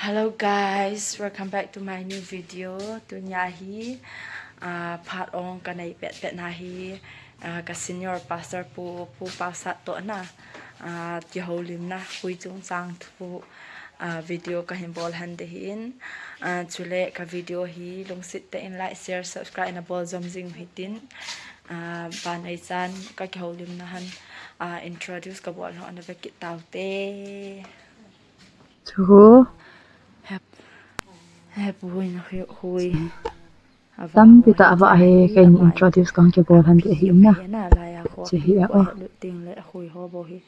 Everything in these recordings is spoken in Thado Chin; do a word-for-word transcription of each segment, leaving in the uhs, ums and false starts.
Hello guys, welcome back to my new video. Tunia hi, ah, phat ong kanei pet pet na hi, ah, ka senior pastor Pu, Pu Pausat toh na, ah, kihoulimna, khui chungchang thu, ah, video kahin bol hande hin. Ah, chule ka video hi lungset tah in like, share, subscribe na bol jom jing u hitin. Ah, ban ei chan ka kihoulimna han, ah, introduce ka bol ho na ve kit taute. Chu. Hep. Hep hui na hui, hui. Tampi tah a va he, kei introduce kang kibol hande hi na. Chu hi a o. Lut ting le hui ho bou hi.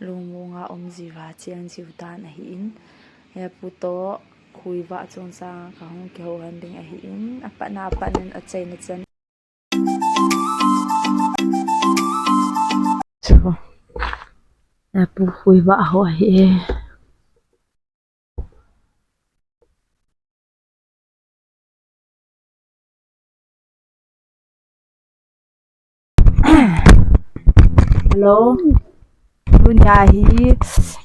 Lungmong a um jiu va chiang jiu dan ahi in. Hepu toh hui va chungchang kahung kihou hande ahi in. Apat na apat in achaina chan. Chu. Hepu hui va ho ahi e. Hello. Tunia hi,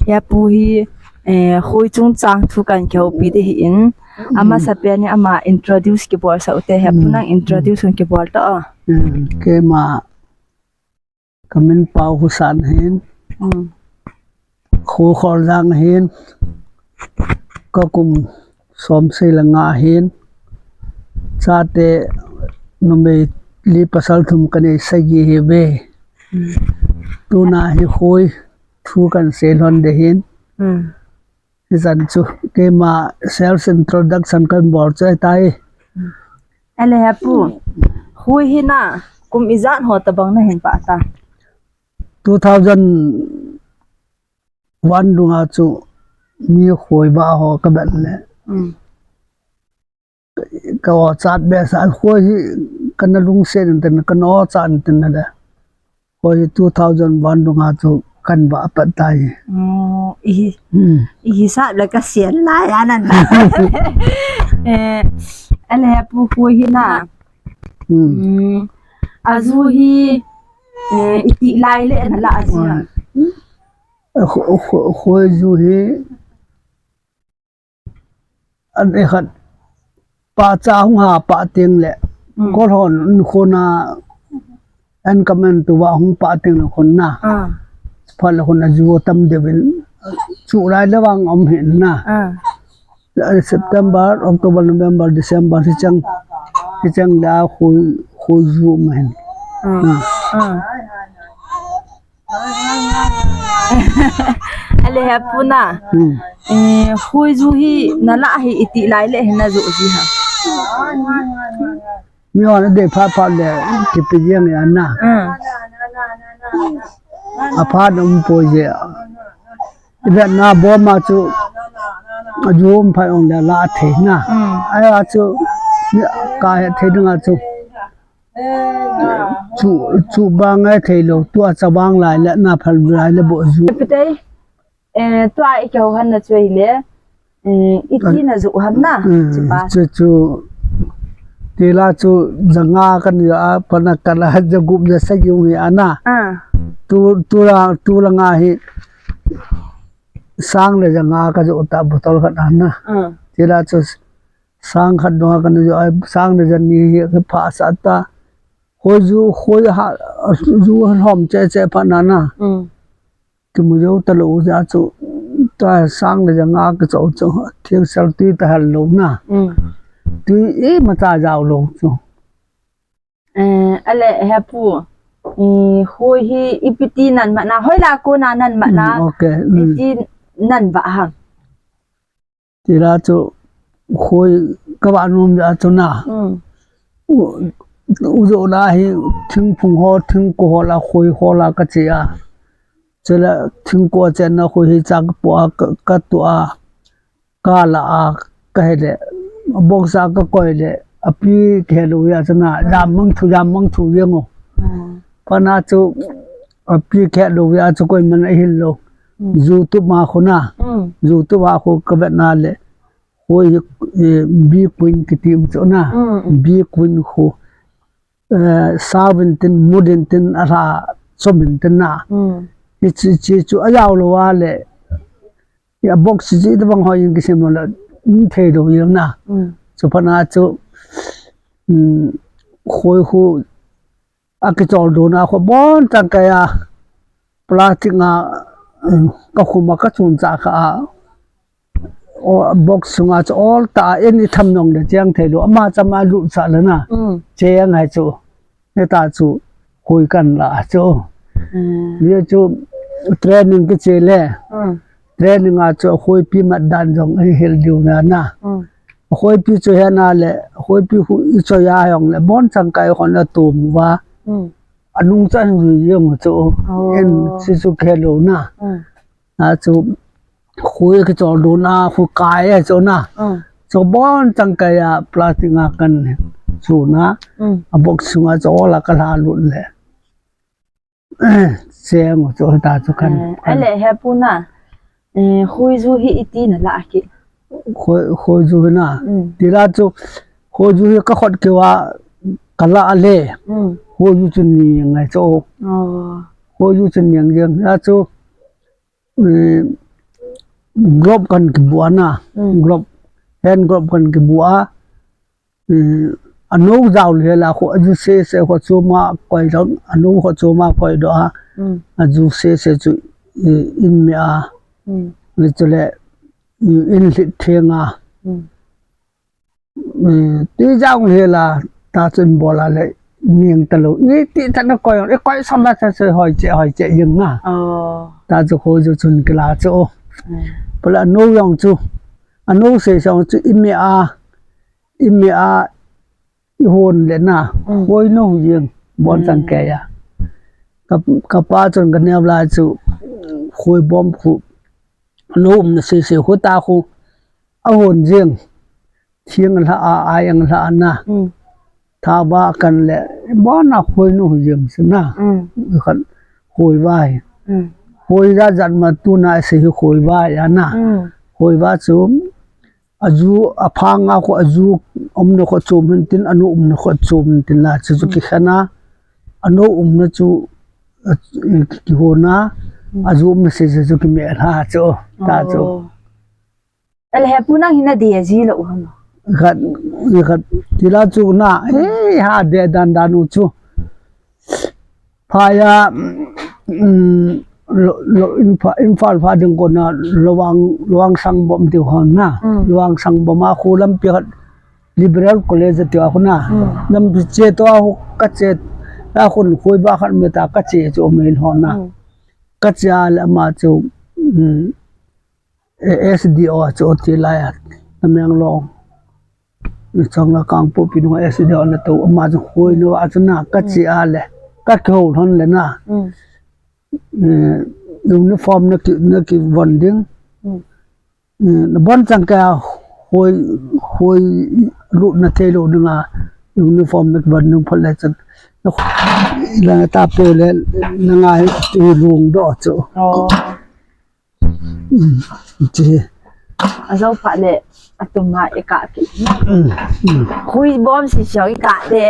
Hepu hi, eh, hui chungchang thu kan kihoupi ding ahi in. Amasapen in ama introduce kibol sah ute, Hepu nang introduce hung kibol tao. Hmm, keima Ka min Pau Husan ahin. Mm. Khu Kholjang ahin. Ka kum som sei le nga ahin. Chate numei li pasal thum ka nei, sagi hi ve. Mm. Tuna hi hui thu kan sei lhon ding ahin. Mm. Hichan chu keima self introduction kan bol chu ahitai. Ele Hepu. Hui hi na kum ijat ho tabang nahin pah ta? Two thousand one dunga chu mi hui va ho ka bet le. Mm. Ka o chat be sa, hui hi kana lungset in tin, kana o chat in tin le. Hui hi two thousand one dunga chu kan va pat tai. Oh, i hi. Hmm. I hi sa le ka sian lai anan. Eh, ele Hepu hui hi na. Hmm. Hmm. Aju hi, eh, iti lai le na la aju na. Hmm. Hu-, hu-, hui ju hi an e khat pa cha hung ha pa ting le. Mm. Kol hon khona an kamen tu va hung pa ting le khon na. Ah. Pha le khon aju tam de vin. Chu lai le vang om hin na. Ah. September, October, November, December, hichang, hichang le a hui, hui ju ma hin. Ah. Ah. Ah. Ale Hepu na. Hmm. Eh, hui ju hi na la hi iti lai le hin na ju ji ha. Mi hon a dei phat phat le kipe jeng ya na. Hmm. Aphat um poi je. Ibe na bol ma chu aju um phat ong le la thei na. Hmm. Ai a chu ka he thei ding a chu. Chu, chu bang ngai thei lou, tua cha bang lai le, na phal lai le bo ju. Pi tei, eh, tua i kihou han na chu ahile, eh, iti na ju ham na, mm, chu pa. Chu, chu, tila chu, ja nga kan ya, pa na ka la, ja gup ja sagi u hi a na. Ah. Tu, tu la, tu la nga hi, sang le ja nga ka ju ta bottle khat a na. Ah. Tila chu, Sang khat dong a kana ju, ai, sang le ja ni hi ka pha sa ta. Hui ju, hui ha, ju lhom che che pha na na. Mm. Kimu jou ta lou ja chu, ta sang le ja nga ka chou chu, thing sel tui ta hal lou na. Mm. Tui ima cha jao lou chu. Eh, ale Hepu, i, hui hi ipi ti nan mat na, hoila kona nan mat na, mm, okay, mm, ipi ti nan va ham. Tila chu hui ka va nom ja chu na. Mm. U, u jo la hi thingphung ho, thingko ho la, hui ho la ka che a. Chule thingko a chenna hui hi cha ka po a, ka, ka tu a, ka la a, ka he le. Box a ka koi le, api ke lou ya chu na, jam mang thu, jam mang thu jeng o. Mm. Pha na chu, api ke lou ya chu koi man a hil lou. Mm. YouTube ma khu na. Mm. YouTube a khu ka vet na le. Hui, eh, Bee Queen kiti um chu na. Mm. Bee Queen khu. Eh, sao vin tin, mut in tin, a hla chom in tin na. Mm. Hichi, chi chu a jao lou a le. Ya box chi chi ta bang hoi in kisem lou le. um thei lou jeng na. Mm. Chu phat na chu, um, khoi khu akichol dona khu bon chang kai a, plastic a, um, kakhum a kachun cha kha a, o, box sunga chu ol ta a, in i tham nong le cheng thei lou, ama chama lut sa le na. Mm. Cheng hai chu. Hita chu khoi kan la chu. Mm. Hia chu training kiche le. Mm. Training a chu khoipi mat dan jong i hil diu na na. Mm. Khoipi chu hena le, khoipi khu i choi a jong le, bon chang kai khon a tum uva. Mm. Anung chan jui jong chu. Oh. En si chu khe lou na. Mm. A chu khoi kichol dona khu kai a chu na. Mm. Chu bon chang kai a plastic a kan chu na. Mm. A box sunga chu ol a ka la lut le. Cheng chu ta chu kan, eh, kan. Ale he pu na. Eh, khoi ju hi iti na la ki. Khoi, khoi ju na. Mm. Ti la chu khoi ju hi ka khot kiu a ka la le. Mm. Khoi ju chu ni ngai chu. Oh. Khoi ju chu ni ngai a chu. Eh, glove kan kibu a na. Mm. Glove, hand glove kan kibu a. Eh, anou jao le la khu, aju sese khu chuma koi doh, anou khu chuma koi doh a. Mm. Aju sese chu, eh, in me a. Mm. Le chu le, eh, in hlit theng a. Mm. Eh, ti jao le la, ta chun bol a le, ning ta lou. Ni ti ta na koi, eh, koi sam la sa sa hoi che, hoi che jeng na. Oh. Ta chu khoi ju chun kila chu. Mm. Pula anou jong chu, anou se jong chu i me a, i me a, i hon le na, mm, khoi nou jeng, bon chang, mm, kai a. Ka, ka pa chun ka neo lai chu, khoi bom khu, anou um na sese khu ta khu, a hon jeng, thing la a, a yang la na. Mm. Tha ba kan le, bon a khoi nou jeng si na. Mm. Khan khoi va hi. Mm. Khoi ja jat ma tu na se hi khoi va ya na. Mm. Khoi va chu, aju, aphang a khu aju umna khu chom hin tin, anou umna khu chom hin tin la, chu chu, mm, kikhen a, anou umna chu, a, ki, kihon a, mm, aju umna se chu chu kime la chu, ta chu. Oh. Ale he pu nang hi na de ji lou ham? Khat, khat, ti la chu na, eh, ha de dan dan u chu. Phai a, mm, lo, lo, Imphal, Imphal pha ding kon a Lawang, Lawang Sangbom tiu hon na. Mm. Lawang Sangbom a khu lampi khat Liberal College tiu a khu na. Mm. Lampi che to a khu ka che, a khun khoi ba khat me ta ka che chu me hon na. Mm. Ka che a le ama chu, mm, eh, S D O chu ti lai a, Tamenglong. Chang la Kangpokpi nung S D O na to, ama chu khoi nou a chu na, ka, mm, che a le, ka kihou lhon le na. Mm. Eh, uniform na ki, na kivon ding. Mm. Eh, na bon chang ka khoi, khoi lut na thei lou ding a, uniform na kivon ding phot le chun. Na, la ta pe le, na ngai ti lung doh chu. Oh. Mm, ti. A zo pha le, a tum a i ka ki. Mm, mm. Khoi bom si siau i ka te.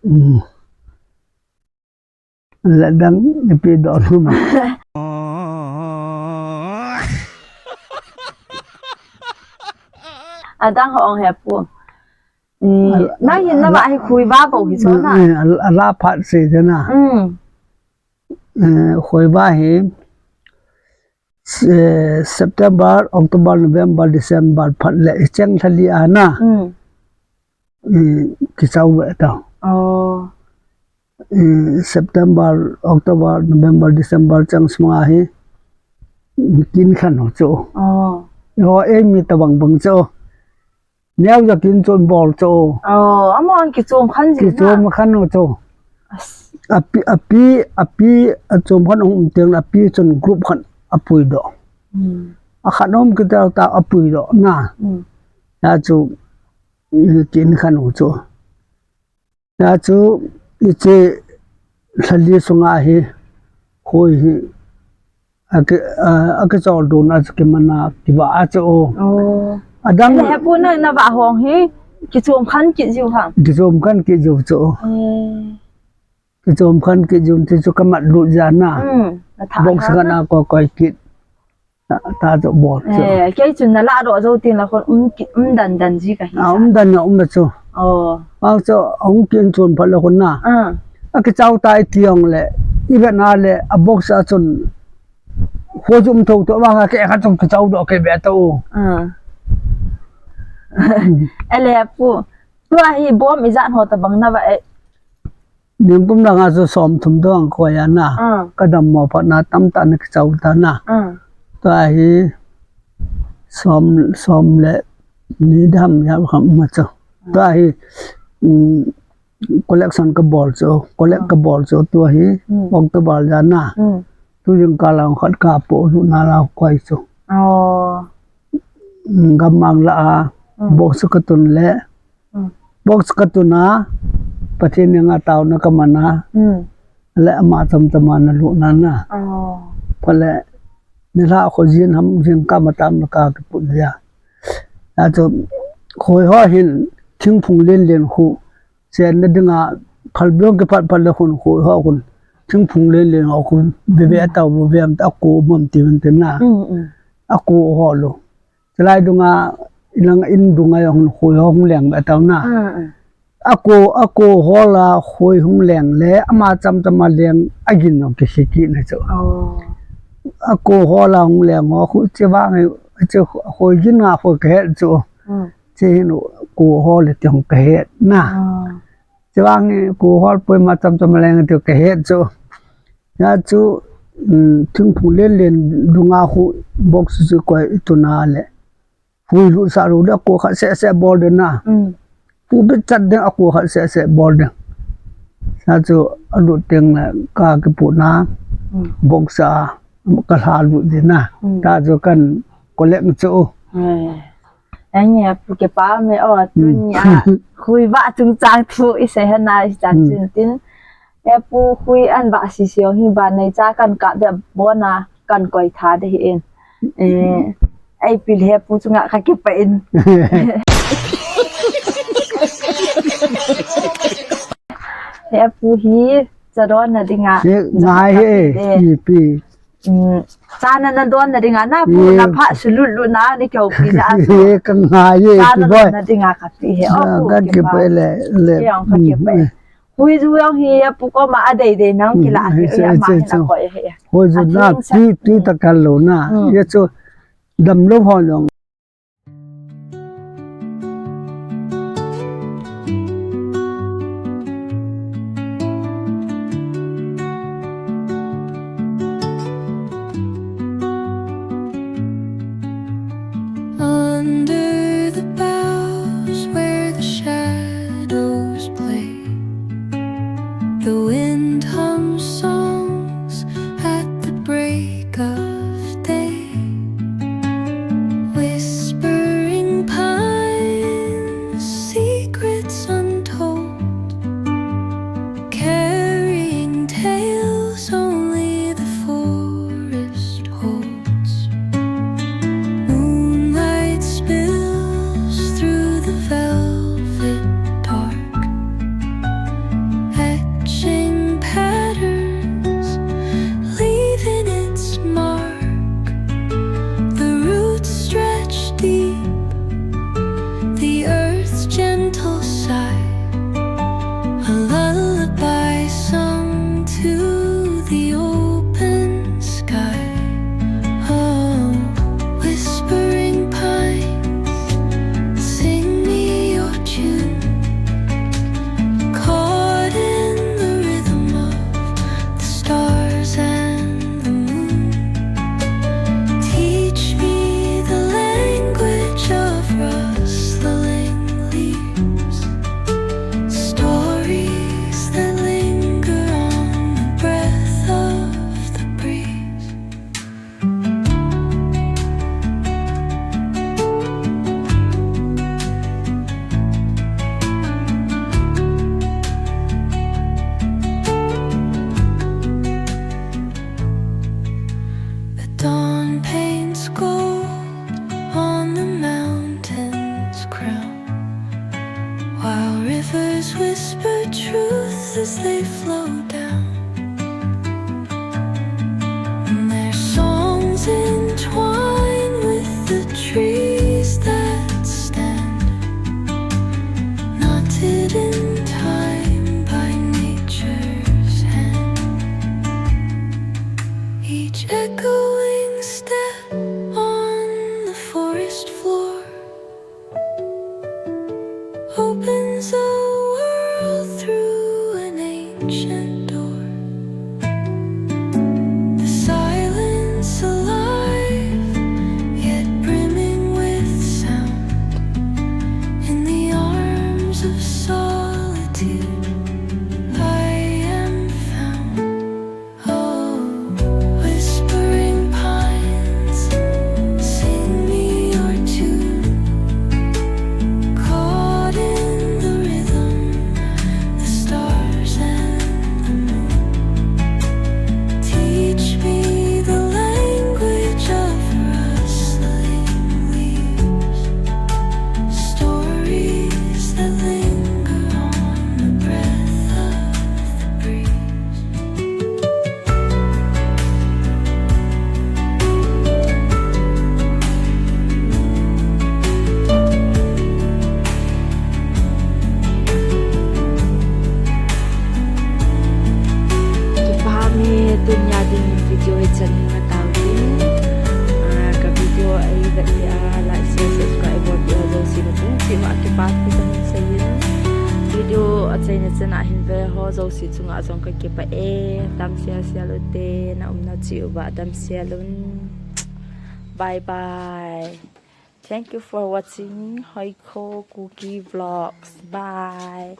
Mm. La dang ni pi do nu ma. A dang ho ong he pu. Mm, a, na a, hin na a va la, hi khoi va bou hi so na. Mm, a, a la phat se de na. Mm. Eh, khoi va hi, eh, September, October, November, December phat le i cheng thali a na. Mm. Eh, kichau ve ta. Oh. Eh, September, October, November, December chang sma hi, kin khan ho chu. Oh. Ho, eh, mi ta bang bang chu. Neo ja kin chun bol chu. Oh, amon kichom khan jin na. Kichom khan u chu. As. Api, api, api, achom khan um teng api chun group khan apui doh. Hmm. Akhan um kitel ta apui doh na. Hmm. Ya chu, kin khan u chu. Ya chu, hiche thali sunga hi, khoi hi, aki, a, akichol dona chu kimana, kiva a chu. Oh. Adang. Ele he pu na, na va hong hi, kichom khan kit jiu ha. Kichom khan kit jiu chu. Eh. Kichom khan kit jun ti chu kamat lut jana. Hmm. Box khat a koi koi kit. Ta, ta chu bol chu. Eh, kei chun nalah doh jou tin la khun um ki, um dan dan ji kahi. Ah, um dan na um na chu. Oh. Vang chu hung kin chun phat le khun na. Ah. Akichao ta iti jong le, ivet na le, a box a chun khoi chu um tho tho vang a kei khat chun kichao doh kei be tho. Ah. Ele pu, tua hi bom ijat ho tabang nava e. Ningkum langa chu som thum dong koi ana. Ah. Kadammo phat na tamtah na kichao ta na. Ah. Tua hi som, som le ni dam ya kham ma chu. Tua hi, um, collection kabol chu, collect kabol chu tua hi, hmm, October jana. Hmm. Tu jingkah lang khat kapoh lut na la koi chu. Oh. Hmm, gammang la a, hmm, box katun le, Hmm. Box katun a, Pathen henga taona kaman a. Hmm. Le ama cham cham a nalut na na. Oh. Phat le, nilhah kho jin ham jingkah ma tam na kakiput dia. Achu, khoi ho hin, thingphung len len khu, chenna dinga, phalbi jong kiphat phat le khun, khoi ho khun, thingphung len len ho khun, bebe, hmm, tao, bebe am ta ko bom ti vin tin na. Hmm, hmm. Ako ho lo. Chulai dunga, ilang in dunga jong khoi hung leng be tao na. Ah, ah. Ako, ako ho la khoi hung leng le, ama cham cham a leng, agin jong kihi kit na chu. Oh. Ako ho la hung leng ho, khu che vang, che khoi gin nga khoi kahet chu. Hmm. Che hin ako ho le ti hung kahet na. Ah. Chevang hi, ko hol poi ma cham cham leng ti kahet chu. Ya chu, um, thingphung len len dunga khu box chu koi itun a le. Hui lut sa lut le ako khat seh seh bol den na. Mm. Pu bit chat den ako khat seh seh bol den. Sa chu alut teng le kakiput na. Mm. Box a kalha lut den na. Mm. Ta chu kan collect chu. Eh. Ange, pu kipa me o, hmm, tunia. Hui vah chungchang thu isei hena ichan, hmm, chun tin. E pu hui an vah sisi o hi ba nei cha kan kap de bona kan koi tha de hi in. Eh, ei pil he pu chunga kakipah in. He pu hi chadon na dinga. He ngai he, ipi. Um, chana nadon na dinga na pu, eh, na pha sulut lut na ni keu pi na. Eh, ka ngai e, cha nadon na dinga kapi he. O, ah, pu, ka kipa le, le. Kei jong kakipah e. Hui ju jong hi pu koma adei dei nang kila he, ama hi na ko he. Hui ju na, tui, tui ta kal lo na. Hmm. Ye chu dam lo ho jong. Under the boughs where the shadows play, the wind hums songs at the break of day. Whispering pines, secrets untold, carrying tales only the forest holds. Moonlight spills through the velvet dark, etching patterns Tunia ding video hi chan hin ngatau tin. Ah, ka video ahi vet le a like, share, subscribe bol peh ho jouse na chung cheh uva kipa thu kahin seiyin. Video achaina chan a hin ve ho jouse chunga jong kakipah e. Damsel sel ute, na umna cheh uva damsel un. Bye bye. Thank you for watching Hoikho Kuki Vlogs. Bye.